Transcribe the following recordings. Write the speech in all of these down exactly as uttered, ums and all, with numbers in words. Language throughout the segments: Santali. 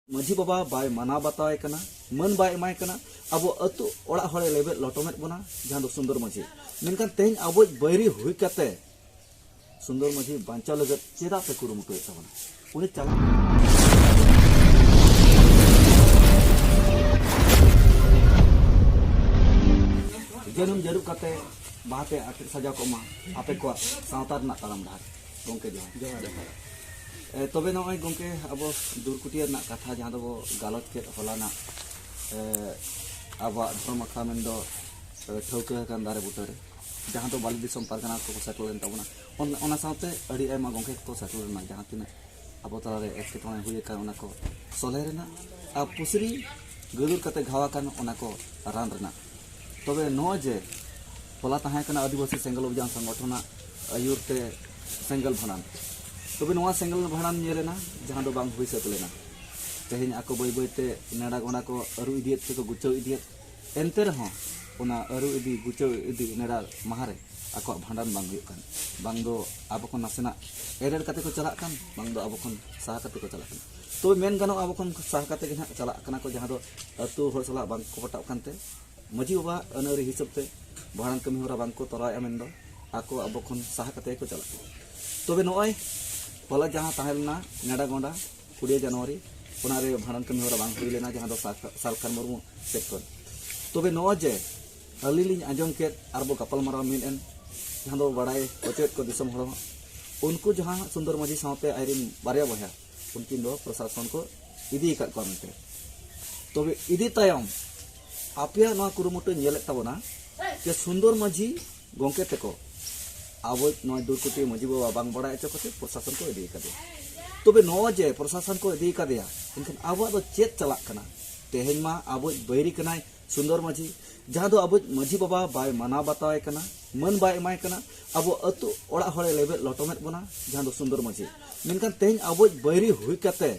ᱢᱟᱹᱡᱷᱤ ᱵᱟᱵᱟ ᱵᱟᱭ ᱢᱟᱱᱟᱣ ᱵᱟᱛᱟᱣ ᱮ ᱠᱟᱱᱟ, ᱢᱟᱹᱱ ᱵᱟᱭ ᱮᱢᱟᱭ ᱠᱟᱱᱟ, ᱟᱵᱚ ᱟᱹᱛᱩ ᱚᱲᱟᱜ ᱦᱚᱲᱮ ᱞᱮᱵᱮᱫ ᱞᱚᱴᱚᱢᱮᱫ ᱵᱚᱱᱟ, ᱡᱟᱦᱟᱸ ᱫᱚ ᱥᱩᱱᱫᱚᱨ ᱢᱟᱹᱡᱷᱤ᱾ ᱢᱮᱱᱠᱷᱟᱱ ᱛᱮᱦᱮᱧ ᱟᱵᱚᱭᱤᱡ ᱵᱟᱹᱭᱨᱤ ᱦᱩᱭ ᱠᱟᱛᱮ ᱥᱩᱱᱫᱚᱨ ᱢᱟᱹᱡᱷᱤ ᱵᱟᱧᱪᱟᱣ ᱞᱟᱹᱜᱤᱫ ᱪᱮᱫᱟᱜ ᱯᱮ ᱠᱩᱨᱩᱢᱩᱴᱩᱭᱮᱫ ᱛᱟᱵᱚᱱᱟ? ᱩᱱᱤ ᱪᱟᱞᱟᱜ ᱡᱟᱹᱱᱩᱢ ᱡᱟᱹᱨᱩᱵ ᱠᱟᱛᱮ ᱵᱟᱦᱟᱛᱮ ᱟᱴᱮᱫ ᱥᱟᱡᱟᱣ ᱠᱚᱜ ᱢᱟ ᱟᱯᱮ ᱠᱚᱣᱟᱜ ᱥᱟᱶᱛᱟ ᱨᱮᱱᱟᱜ ᱛᱟᱲᱟᱢ ᱰᱟᱦᱟᱨ᱾ ᱜᱚᱢᱠᱮ ᱡᱚᱦᱟᱨ᱾ ᱡᱚᱦᱟᱨ᱾ ᱮ, ᱛᱚᱵᱮ ᱱᱚᱜᱼᱚᱭ ᱜᱚᱢᱠᱮ, ᱟᱵᱚ ᱫᱩᱨᱠᱩᱴᱤᱭᱟᱹ ᱨᱮᱱᱟᱜ ᱠᱟᱛᱷᱟ ᱡᱟᱦᱟᱸ ᱫᱚᱵᱚ ᱜᱟᱞᱚᱪ ᱠᱮᱫ ᱦᱚᱞᱟᱱᱟᱜ, ᱮ, ᱟᱵᱚᱣᱟᱜ ᱫᱷᱚᱨᱚᱢ ᱟᱠᱷᱲᱟ ᱢᱮᱱᱫᱚ, ᱮ, ᱴᱷᱟᱹᱣᱠᱟᱹ ᱟᱠᱟᱱ ᱫᱟᱨᱮ ᱵᱩᱴᱟᱹᱨᱮ, ᱡᱟᱦᱟᱸ ᱫᱚ ᱵᱟᱹᱞᱤ ᱫᱤᱥᱚᱢ ᱯᱟᱨᱜᱟᱱᱟ ᱠᱚᱠᱚ ᱥᱮᱴᱮᱨ ᱞᱮᱱ ᱛᱟᱵᱚᱱᱟ᱾ ᱚᱱ-, ᱚᱱᱟ ᱥᱟᱶᱛᱮ ᱟᱹᱰᱤ ᱟᱭᱢᱟ ᱜᱚᱢᱠᱮ ᱠᱚᱠᱚ ᱥᱮᱴᱮᱨ ᱞᱮᱱᱟ, ᱡᱟᱦᱟᱸ ᱛᱤᱱᱟᱹᱜ ᱟᱵᱚ ᱛᱟᱞᱟᱨᱮ ᱮᱴᱠᱮᱴᱚᱬᱮ ᱦᱩᱭ ᱟᱠᱟᱱ ᱚᱱᱟ ᱠᱚ ᱥᱚᱞᱦᱮ ᱨᱮᱱᱟᱜ, ᱟᱨ ᱯᱩᱥᱨᱤ ᱜᱟᱹᱫᱩᱨ ᱠᱟᱛᱮ ᱜᱷᱟᱣ ᱟᱠᱟᱱ ᱚᱱᱟ ᱠᱚ ᱨᱟᱱ ᱨᱮᱱᱟᱜ᱾ ᱛᱚᱵᱮ ᱱᱚᱜᱼᱚᱭ ᱡᱮ ᱦᱚᱞᱟ ᱛᱟᱦᱮᱸ ᱠᱟᱱᱟ ᱟᱹᱫᱤᱵᱟᱹᱥᱤ ᱥᱮᱸᱜᱮᱞ ᱚᱵᱷᱤᱡᱟᱱ ᱥᱚᱝᱜᱚᱴᱷᱚᱱᱟᱜ ᱟᱹᱭᱩᱨ ᱛᱮ ᱥᱮᱸᱜᱮᱞ ᱵᱷᱟᱸᱰᱟᱱ, ᱛᱚᱵᱮ ᱱᱚᱣᱟ ᱥᱮᱸᱜᱮᱞ ᱵᱷᱟᱸᱰᱟᱱ ᱧᱮᱞ ᱮᱱᱟ, ᱡᱟᱦᱟᱸ ᱫᱚ ᱵᱟᱝ ᱦᱩᱭ ᱥᱟᱹᱛ ᱞᱮᱱᱟ᱾ ᱛᱮᱦᱮᱧ ᱟᱠᱚ ᱵᱟᱹᱭ ᱵᱟᱹᱭ ᱛᱮ ᱱᱮᱰᱟ ᱜᱚᱸᱰᱟ ᱠᱚ ᱟᱹᱨᱩ ᱤᱫᱤᱭᱮᱫ ᱛᱮᱠᱚ ᱜᱩᱪᱟᱹᱣ ᱤᱫᱤᱭᱮᱫ, ᱮᱱᱛᱮ ᱨᱮᱦᱚᱸ ᱚᱱᱟ ᱟᱹᱨᱩ ᱤᱫᱤ ᱜᱩᱪᱟᱹᱣ ᱤᱫᱤ ᱱᱮᱰᱟ ᱢᱟᱦᱟ ᱨᱮ ᱟᱠᱚᱣᱟᱜ ᱵᱷᱟᱸᱰᱟᱱ ᱵᱟᱝ ᱦᱩᱭᱩᱜ ᱠᱟᱱ᱾ ᱵᱟᱝ ᱫᱚ ᱟᱵᱚ ᱠᱷᱚᱱ ᱱᱟᱥᱮᱱᱟᱜ ᱮᱨᱮᱲ ᱠᱟᱛᱮ ᱠᱚ ᱪᱟᱞᱟᱜ ᱠᱟᱱ, ᱵᱟᱝ ᱫᱚ ᱟᱵᱚ ᱠᱷᱚᱱ ᱥᱟᱦᱟ ᱠᱟᱛᱮ ᱠᱚ ᱪᱟᱞᱟᱜ ᱠᱟᱱ᱾ ᱛᱚᱵᱮ ᱢᱮᱱ ᱜᱟᱱᱚᱜᱼᱟ, ᱟᱵᱚ ᱠᱷᱚᱱ ᱥᱟᱦᱟ ᱠᱟᱛᱮ ᱜᱮ ᱱᱟᱦᱟᱜ ᱪᱟᱞᱟᱜ ᱠᱟᱱᱟ ᱠᱚ, ᱡᱟᱦᱟᱸ ᱫᱚ ᱟᱹᱛᱩ ᱦᱚᱲ ᱥᱟᱞᱟᱜ ᱵᱟᱝ ᱠᱚ ᱯᱚᱴᱟᱜ ᱠᱟᱱᱛᱮ ᱢᱟᱹᱡᱷᱤ ᱵᱟᱵᱟ ᱟᱹᱱ ᱟᱹᱨᱤ ᱦᱤᱥᱟᱹᱵ ᱛᱮ ᱵᱷᱟᱸᱰᱟᱱ ᱠᱟᱹᱢᱤ ᱦᱚᱨᱟ ᱵᱟᱝ ᱠᱚ ᱛᱚᱨᱟᱣᱮᱫᱼᱟ ᱢᱮᱱᱫᱚ ᱟᱠᱚ ᱟᱵᱚ ᱠᱷᱚᱱ ᱥᱟᱦᱟ ᱠᱟᱛᱮ ᱜᱮᱠᱚ ᱪᱟᱞᱟᱜ ᱠᱟᱱᱟ᱾ ᱛᱚᱵᱮ ᱱᱚᱜᱼᱚᱭ ᱦᱚᱞᱟ ᱡᱟᱦᱟᱸ ᱛᱟᱦᱮᱸ ᱞᱮᱱᱟ ᱱᱮᱰᱟ ᱜᱚᱸᱰᱟ ᱠᱩᱲᱤ ᱡᱟᱱᱩᱣᱟᱨᱤ, ᱚᱱᱟ ᱨᱮ ᱵᱷᱟᱸᱰᱟᱱ ᱠᱟᱹᱢᱤ ᱦᱚᱨᱟ ᱵᱟᱝ ᱦᱩᱭ ᱞᱮᱱᱟ, ᱡᱟᱦᱟᱸ ᱫᱚ ᱥᱟᱞ-, ᱥᱟᱞᱠᱷᱟᱱ ᱢᱩᱨᱢᱩ ᱥᱮᱫ ᱠᱷᱚᱱ᱾ ᱛᱚᱵᱮ ᱱᱚᱜᱼᱚᱭ ᱡᱮ ᱟᱹᱞᱤᱧ ᱞᱤᱧ ᱟᱸᱡᱚᱢ ᱠᱮᱫ ᱟᱨ ᱵᱚ ᱜᱟᱯᱟᱞ ᱢᱟᱨᱟᱣ ᱢᱤᱫ ᱮᱱ, ᱡᱟᱦᱟᱸ ᱫᱚ ᱵᱟᱲᱟᱭ ᱦᱚᱪᱚᱭᱮᱫ ᱠᱚ ᱫᱤᱥᱚᱢ ᱦᱚᱲ ᱦᱚᱸ, ᱩᱱᱠᱩ ᱡᱟᱦᱟᱸ ᱥᱩᱱᱫᱚᱨ ᱢᱟᱹᱡᱷᱤ ᱥᱟᱶᱛᱮ ᱟᱡᱨᱮᱱ ᱵᱟᱨᱭᱟ ᱵᱚᱭᱦᱟ, ᱩᱱᱠᱤᱱ ᱫᱚ ᱯᱨᱚᱥᱟᱥᱚᱱ ᱠᱚ ᱤᱫᱤ ᱟᱠᱟᱫ ᱠᱚᱣᱟ ᱢᱮᱱᱛᱮ᱾ ᱛᱚᱵᱮ ᱤᱫᱤ ᱛᱟᱭᱚᱢ ᱟᱯᱮᱭᱟᱜ ᱱᱚᱣᱟ ᱠᱩᱨᱩᱢᱩᱴᱩ ᱧᱮᱞᱮᱫ ᱛᱟᱵᱚᱱᱟ ᱡᱮ ᱥᱩᱱᱫᱚᱨ ᱢᱟᱹᱡᱷᱤ ᱜᱚᱢᱠᱮ ᱛᱮᱠᱚ ᱟᱵᱚ ᱱᱚᱣᱟ ᱫᱩᱨᱠᱩᱴᱤ ᱢᱟᱹᱡᱷᱤ ᱵᱟᱵᱟ ᱵᱟᱝ ᱵᱟᱲᱟᱭ ᱦᱚᱪᱚ ᱠᱟᱛᱮ ᱯᱨᱚᱥᱟᱥᱚᱱ ᱠᱚ ᱤᱫᱤ ᱟᱠᱟᱫᱮᱭᱟ᱾ ᱛᱚᱵᱮ ᱱᱚᱣᱟ ᱡᱮ ᱯᱨᱚᱥᱟᱥᱚᱱ ᱠᱚ ᱤᱫᱤ ᱟᱠᱟᱫᱮᱭᱟ, ᱮᱱᱠᱷᱟᱱ ᱟᱵᱚᱣᱟᱜ ᱫᱚ ᱪᱮᱫ ᱪᱟᱞᱟᱜ ᱠᱟᱱᱟ? ᱛᱮᱦᱮᱧ ᱢᱟ ᱟᱵᱚᱭᱤᱡ ᱵᱟᱹᱭᱨᱤ ᱠᱟᱱᱟᱭ ᱥᱩᱱᱫᱚᱨ ᱢᱟᱹᱡᱷᱤ, ᱡᱟᱦᱟᱸ ᱫᱚ ᱟᱵᱚᱭᱤᱡ ᱢᱟᱹᱡᱷᱤ ᱵᱟᱵᱟ ᱵᱟᱭ ᱢᱟᱱᱟᱣ ᱵᱟᱛᱟᱣ ᱮ ᱠᱟᱱᱟ, ᱢᱟᱹᱱ ᱵᱟᱭ ᱮᱢᱟᱭ ᱠᱟᱱᱟ, ᱟᱵᱚ ᱟᱹᱛᱩ ᱚᱲᱟᱜ ᱦᱚᱲᱮ ᱞᱮᱵᱮᱫ ᱞᱚᱴᱚᱢᱮᱫ ᱵᱚᱱᱟ, ᱡᱟᱦᱟᱸ ᱫᱚ ᱥᱩᱱᱫᱚᱨ ᱢᱟᱹᱡᱷᱤ᱾ ᱢᱮᱱᱠᱷᱟᱱ ᱛᱮᱦᱮᱧ ᱟᱵᱚᱭᱤᱡ ᱵᱟᱹᱭᱨᱤ ᱦᱩᱭ ᱠᱟᱛᱮ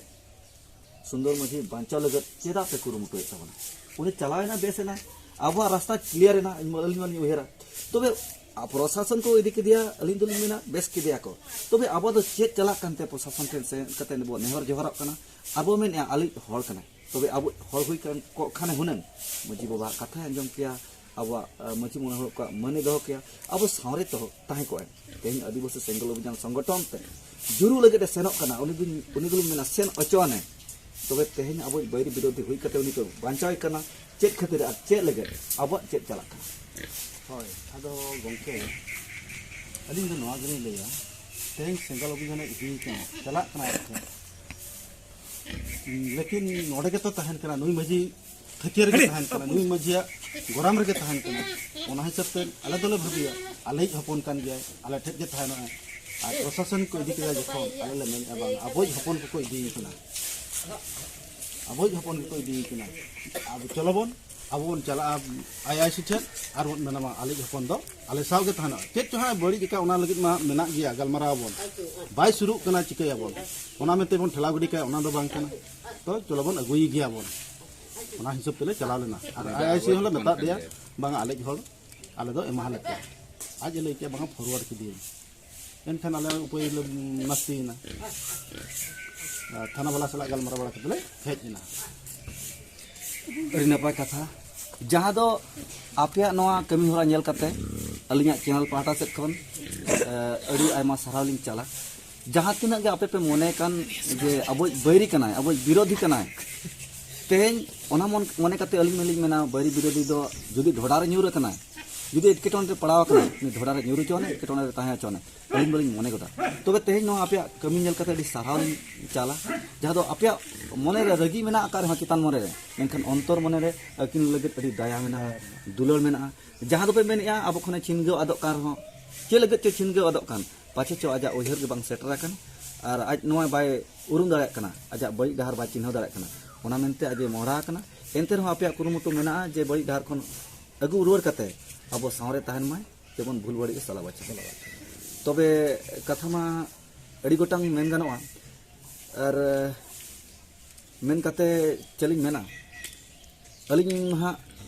ᱥᱩᱱᱫᱚᱨ ᱢᱟᱹᱡᱷᱤ ᱵᱟᱧᱪᱟᱣ ᱞᱟᱹᱜᱤᱫ ᱪᱮᱫᱟᱜ ᱯᱮ ᱠᱩᱨᱩᱢᱩᱴᱩᱭᱮᱫ ᱛᱟᱵᱚᱱᱟ? ᱩᱱᱤ ᱪᱟᱞᱟᱣ ᱮᱱᱟ, ᱵᱮᱥ ᱮᱱᱟ, ᱟᱵᱚᱣᱟᱜ ᱨᱟᱥᱛᱟ ᱠᱞᱤᱭᱟᱨ ᱮᱱᱟ, ᱤᱧ ᱢᱟ, ᱟᱹᱞᱤᱧ ᱢᱟᱞᱤᱧ ᱩᱭᱦᱟᱹᱨᱟ᱾ ᱛᱚᱵᱮ ᱟᱨ ᱯᱨᱚᱥᱟᱥᱚᱱ ᱠᱚ ᱤᱫᱤ ᱠᱮᱫᱮᱭᱟ, ᱟᱹᱞᱤᱧ ᱫᱚᱞᱤᱧ ᱢᱮᱱᱟ ᱵᱮᱥ ᱠᱮᱫᱮᱭᱟ ᱠᱚ᱾ ᱛᱚᱵᱮ ᱟᱵᱚ ᱫᱚ ᱪᱮᱫ ᱪᱟᱞᱟᱜ ᱠᱟᱱᱛᱮ ᱯᱨᱚᱥᱟᱥᱚᱱ ᱴᱷᱮᱱ ᱥᱮᱱ ᱠᱟᱛᱮ ᱵᱚ ᱱᱮᱦᱚᱨ ᱡᱚᱦᱟᱨᱚᱜ ᱠᱟᱱᱟ? ᱟᱵᱚ ᱢᱮᱱᱮᱫᱼᱟ ᱟᱞᱮᱭᱤᱡ ᱦᱚᱲ ᱠᱟᱱᱟᱭ, ᱛᱚᱵᱮ ᱟᱵᱚ ᱦᱚᱲ ᱦᱩᱭ ᱠᱟᱱ ᱠᱚᱜ ᱠᱷᱟᱱᱮ ᱦᱩᱱᱟᱹᱝ ᱢᱟᱹᱡᱷᱤ ᱵᱟᱵᱟᱣᱟᱜ ᱠᱟᱛᱷᱟᱭ ᱟᱸᱡᱚᱢ ᱠᱮᱭᱟ, ᱟᱵᱚᱣᱟᱜ ᱟᱹ, ᱢᱟᱹᱡᱷᱤ ᱢᱚᱬᱮ ᱦᱚᱲ ᱠᱚᱣᱟᱜ ᱢᱟᱹᱱᱮ ᱫᱚᱦᱚ ᱠᱮᱭᱟ, ᱟᱵᱚ ᱥᱟᱶᱨᱮ ᱛᱚᱦᱚ ᱛᱟᱦᱮᱸ ᱠᱚᱜᱼᱟᱭ᱾ ᱛᱮᱦᱮᱧ ᱟᱹᱫᱤᱵᱟᱹᱥᱤ ᱥᱮᱸᱜᱮᱞ ᱚᱵᱷᱤᱡᱟᱱ ᱥᱚᱝᱜᱚᱴᱷᱚᱱ ᱛᱮ ᱡᱩᱨᱩᱜ ᱞᱟᱹᱜᱤᱫ ᱮ ᱥᱮᱱᱚᱜ ᱠᱟᱱᱟ, ᱩᱱᱤ ᱫᱩᱧ ᱩᱱᱤ ᱫᱚᱞᱤᱧ ᱢᱮᱱᱟ ᱥᱮᱱ ᱚᱪᱚᱣᱟᱱᱮ᱾ ᱛᱚᱵᱮ ᱛᱮᱦᱮᱧ ᱟᱵᱚ ᱵᱟᱹᱭᱨᱤ ᱵᱤᱨᱳᱫᱷᱤ ᱦᱩᱭ ᱠᱟᱛᱮ ᱩᱱᱤ ᱠᱚ ᱵᱟᱧᱪᱟᱣᱮ ᱠᱟᱱᱟ, ᱪᱮᱫ ᱠᱷᱟᱹᱛᱤᱨ ᱟᱨ ᱪᱮᱫ ᱞᱟᱹᱜᱤᱫ ᱟᱵᱚᱣᱟᱜ ᱪᱮᱫ ᱪᱟᱞᱟᱜ ᱠᱟᱱᱟ? ᱦᱳᱭ, ᱟᱫᱚ ᱜᱚᱢᱠᱮ, ᱟᱹᱞᱤᱧ ᱫᱚ ᱱᱚᱣᱟ ᱜᱮᱞᱤᱧ ᱞᱟᱹᱭᱟ, ᱛᱮᱦᱮᱧ ᱥᱮᱸᱜᱮᱞ ᱚᱵᱷᱤᱡᱟᱱᱮ ᱤᱫᱤᱭᱮ ᱠᱟᱱᱟ, ᱪᱟᱞᱟᱜ ᱠᱟᱱᱟ ᱟᱡ ᱴᱷᱮᱱ᱾ ᱞᱮᱠᱤᱱ ᱱᱚᱰᱮ ᱜᱮᱛᱚ ᱛᱟᱦᱮᱱ ᱠᱟᱱᱟ, ᱱᱩᱭ ᱢᱟᱹᱡᱷᱤ ᱛᱷᱟᱹᱠᱤᱭᱟᱹ ᱨᱮᱜᱮ ᱛᱟᱦᱮᱱ ᱠᱟᱱᱟ, ᱱᱩᱭ ᱢᱟᱹᱡᱷᱤᱭᱟᱜ ᱜᱚᱨᱟᱢ ᱨᱮᱜᱮ ᱛᱟᱦᱮᱱ ᱠᱟᱱᱟ᱾ ᱚᱱᱟ ᱦᱤᱥᱟᱹᱵ ᱛᱮ ᱟᱞᱮ ᱫᱚᱞᱮ ᱵᱷᱟᱹᱵᱤᱭᱟ, ᱟᱞᱮᱭᱤᱡ ᱦᱚᱯᱚᱱ ᱠᱟᱱ ᱜᱮᱭᱟᱭ, ᱟᱞᱮ ᱴᱷᱮᱱ ᱜᱮ ᱛᱟᱦᱮᱱᱚᱜᱼᱟᱭ᱾ ᱟᱨ ᱯᱨᱚᱥᱟᱥᱚᱱ ᱠᱚ ᱤᱫᱤ ᱠᱮᱫᱟ ᱡᱚᱠᱷᱚᱱ, ᱟᱞᱮ ᱞᱮ ᱢᱮᱱᱮᱫᱼᱟ, ᱵᱟᱝ, ᱟᱵᱚᱭᱤᱡ ᱦᱚᱯᱚᱱ ᱠᱚᱠᱚ ᱤᱫᱤᱭᱮ ᱠᱟᱱᱟ, ᱟᱵᱚᱭᱤᱡ ᱦᱚᱯᱚᱱ ᱠᱚᱠᱚ ᱤᱫᱤᱭᱮ ᱠᱟᱱᱟ᱾ ᱟᱵᱚ ᱪᱚᱞᱚ ᱵᱚᱱ, ᱟᱵᱚ ᱵᱚᱱ ᱪᱟᱞᱟᱜᱼᱟ ᱟᱭ ᱟᱭ ᱥᱤ ᱴᱷᱮᱱ ᱟᱨ ᱵᱚᱱ ᱢᱮᱱᱟᱢᱟ, ᱟᱞᱮᱭᱤᱡ ᱦᱚᱯᱚᱱ ᱫᱚ ᱟᱞᱮ ᱥᱟᱶ ᱜᱮ ᱛᱟᱦᱮᱱᱚᱜᱼᱟ᱾ ᱪᱮᱫ ᱪᱚ ᱦᱟᱸᱜ ᱵᱟᱹᱲᱤᱡ ᱟᱠᱟᱫ, ᱚᱱᱟ ᱞᱟᱹᱜᱤᱫ ᱢᱟ ᱢᱮᱱᱟᱜ ᱜᱮᱭᱟ, ᱜᱟᱞᱢᱟᱨᱟᱣ ᱟᱵᱚᱱ, ᱵᱟᱭ ᱥᱩᱨᱩᱜ ᱠᱟᱱᱟ, ᱪᱤᱠᱟᱹᱭᱟᱵᱚᱱ? ᱚᱱᱟ ᱢᱮᱱᱛᱮ ᱵᱚᱱ ᱴᱷᱮᱞᱟᱣ ᱜᱤᱰᱤ ᱠᱟᱭᱟ, ᱚᱱᱟ ᱫᱚ ᱵᱟᱝ ᱠᱟᱱᱟ᱾ ᱛᱚ ᱪᱚᱞᱚ ᱵᱚᱱ ᱟᱹᱜᱩᱭᱮ ᱜᱮᱭᱟ ᱵᱚᱱ, ᱚᱱᱟ ᱦᱤᱥᱟᱹᱵ ᱛᱮᱞᱮ ᱪᱟᱞᱟᱣ ᱞᱮᱱᱟ᱾ ᱟᱨ ᱟᱭ ᱟᱭ ᱥᱤ ᱦᱚᱸᱞᱮ ᱢᱮᱛᱟᱫ ᱫᱮᱭᱟ, ᱵᱟᱝᱟ, ᱟᱞᱮᱭᱤᱡ ᱦᱚᱲ ᱟᱞᱮ ᱫᱚ ᱮᱢᱟ ᱞᱮ ᱯᱮ᱾ ᱟᱡ ᱮ ᱞᱟᱹᱭ ᱠᱮᱫᱼᱟ, ᱵᱟᱝᱟ, ᱯᱷᱚᱨᱣᱟᱨᱰ ᱠᱮᱫᱮᱭᱟᱹᱧ᱾ ᱮᱱᱠᱷᱟᱱ ᱟᱞᱮ ᱩᱯᱟᱹᱭ ᱞᱮ ᱱᱟᱥᱛᱤᱭᱮᱱᱟ᱾ ᱟᱨ ᱛᱷᱟᱱᱟ ᱵᱟᱞᱟ ᱥᱟᱞᱟᱜ ᱜᱟᱞᱢᱟᱨᱟᱣ ᱵᱟᱲᱟ ᱠᱟᱛᱮ ᱞᱮ ᱦᱮᱡ ᱮᱱᱟ᱾ ᱟᱹᱰᱤ ᱱᱟᱯᱟᱭ ᱠᱟᱛᱷᱟ, ᱡᱟᱦᱟᱸ ᱫᱚ ᱟᱯᱮᱭᱟᱜ ᱱᱚᱣᱟ ᱠᱟᱹᱢᱤ ᱦᱚᱨᱟ ᱧᱮᱞ ᱠᱟᱛᱮ ᱟᱹᱞᱤᱧᱟᱜ ᱪᱮᱱᱮᱞ ᱯᱟᱦᱴᱟ ᱥᱮᱫ ᱠᱷᱚᱱ, ᱮ, ᱟᱹᱰᱤ ᱟᱭᱢᱟ ᱥᱟᱨᱦᱟᱣ ᱞᱤᱧ ᱪᱟᱞᱟ᱾ ᱡᱟᱦᱟᱸ ᱛᱤᱱᱟᱹᱜ ᱜᱮ ᱟᱯᱮ ᱯᱮ ᱢᱚᱱᱮ ᱠᱟᱱ ᱡᱮ ᱟᱵᱚᱭᱤᱡ ᱵᱟᱹᱭᱨᱤ ᱠᱟᱱᱟᱭ, ᱟᱵᱚᱭᱤᱡ ᱵᱤᱨᱳᱫᱷᱤ ᱠᱟᱱᱟᱭ, ᱛᱮᱦᱮᱧ ᱚᱱᱟ ᱢᱚᱱ-, ᱢᱚᱱᱮ ᱠᱟᱛᱮ ᱟᱹᱞᱤᱧ ᱢᱟᱞᱤᱧ ᱢᱮᱱᱟ, ᱵᱟᱹᱭᱨᱤ ᱵᱤᱨᱳᱫᱷᱤ ᱫᱚ ᱡᱩᱫᱤ ᱰᱷᱚᱰᱟ ᱨᱮ ᱧᱩᱨ ᱟᱠᱟᱱᱟᱭ, ᱡᱩᱫᱤ ᱮᱴᱠᱮᱴᱚᱬᱮ ᱨᱮ ᱯᱟᱲᱟᱣ ᱟᱠᱟᱱᱟᱭ, ᱩᱱᱤ ᱰᱷᱚᱰᱟ ᱨᱮ ᱧᱩᱨ ᱦᱚᱪᱚᱣᱟᱱᱮ, ᱮᱴᱠᱮᱴᱚᱬᱮ ᱨᱮ ᱛᱟᱦᱮᱸ ᱦᱚᱪᱚᱣᱟᱱᱮ, ᱟᱹᱞᱤᱧ ᱫᱚᱞᱤᱧ ᱢᱚᱱᱮ ᱜᱚᱫᱟ᱾ ᱛᱚᱵᱮ ᱛᱮᱦᱮᱧ ᱱᱚᱣᱟ ᱟᱯᱮᱭᱟᱜ ᱠᱟᱹᱢᱤ ᱧᱮᱞ ᱠᱟᱛᱮ ᱟᱹᱰᱤ ᱥᱟᱨᱦᱟᱣ ᱞᱤᱧ ᱪᱟᱞᱟ, ᱡᱟᱦᱟᱸ ᱫᱚ ᱟᱯᱮᱭᱟᱜ ᱢᱚᱱᱮ ᱨᱮ ᱨᱟᱹᱜᱤ ᱢᱮᱱᱟᱜ ᱟᱠᱟᱫ ᱨᱮᱦᱚᱸ ᱪᱮᱛᱟᱱ ᱢᱚᱱᱮ ᱨᱮ, ᱢᱮᱱᱠᱷᱟᱱ ᱚᱱᱛᱚᱨ ᱢᱚᱱᱮ ᱨᱮ ᱟᱹᱠᱤᱱ ᱞᱟᱹᱜᱤᱫ ᱟᱹᱰᱤ ᱫᱟᱭᱟ ᱢᱮᱱᱟᱜᱼᱟ, ᱫᱩᱞᱟᱹᱲ ᱢᱮᱱᱟᱜᱼᱟ᱾ ᱡᱟᱦᱟᱸ ᱫᱚᱯᱮ ᱢᱮᱱᱮᱫᱼᱟ ᱟᱵᱚ ᱠᱷᱚᱱᱮ ᱪᱷᱤᱱᱜᱟᱹᱣ ᱟᱫᱚᱜ ᱠᱟᱱ ᱨᱮᱦᱚᱸ, ᱪᱮᱫ ᱞᱟᱹᱜᱤᱫ ᱪᱚ ᱪᱷᱤᱱᱜᱟᱹᱣ ᱟᱫᱚᱜ ᱠᱟᱱ, ᱯᱟᱪᱷᱮ ᱪᱚ ᱟᱡᱟᱜ ᱩᱭᱦᱟᱹᱨ ᱜᱮ ᱵᱟᱝ ᱥᱮᱴᱮᱨ ᱟᱠᱟᱱ ᱟᱨ ᱟᱡ ᱱᱚᱣᱟ ᱵᱟᱭ ᱩᱨᱩᱢ ᱫᱟᱲᱮᱭᱟᱜ ᱠᱟᱱᱟ, ᱟᱡᱟᱜ ᱵᱟᱹᱲᱤᱡ ᱰᱟᱦᱟᱨ ᱵᱟᱭ ᱪᱤᱱᱦᱟᱹᱣ ᱫᱟᱲᱮᱭᱟᱜ ᱠᱟᱱᱟ, ᱚᱱᱟ ᱢᱮᱱᱛᱮ ᱟᱡ ᱮ ᱢᱚᱦᱰᱟ ᱟᱠᱟᱱᱟ᱾ ᱮᱱᱛᱮ ᱨᱮᱦᱚᱸ ᱟᱯᱮᱭᱟᱜ ᱠᱩᱨᱩᱢᱩᱴᱩ ᱢᱮᱱᱟᱜᱼᱟ ᱡᱮ ᱵᱟᱹᱲᱤᱡ ᱰᱟᱦᱟᱨ ᱠᱷᱚᱱ ᱟᱹᱜᱩ ᱨᱩᱣᱟᱹᱲ ᱠᱟᱛᱮ ᱟᱵᱚ ᱥᱟᱶᱨᱮ ᱛᱟᱦᱮᱱ ᱢᱟᱭ, ᱡᱮᱢᱚᱱ ᱵᱷᱩᱞ ᱵᱟᱹᱲᱤᱡ ᱮ ᱥᱟᱞᱟ ᱵᱟᱪᱷᱟ᱾ ᱛᱚᱵᱮ ᱠᱟᱛᱷᱟ ᱢᱟ ᱟᱹᱰᱤ ᱜᱚᱴᱟᱝ ᱢᱮᱱ ᱜᱟᱱᱚᱜᱼᱟ, ᱟᱨ ᱢᱮᱱ ᱠᱟᱛᱮ ᱪᱮᱫ ᱞᱤᱧ ᱢᱮᱱᱟ, ᱟᱹᱞᱤᱧ ᱢᱟ ᱦᱟᱸᱜ,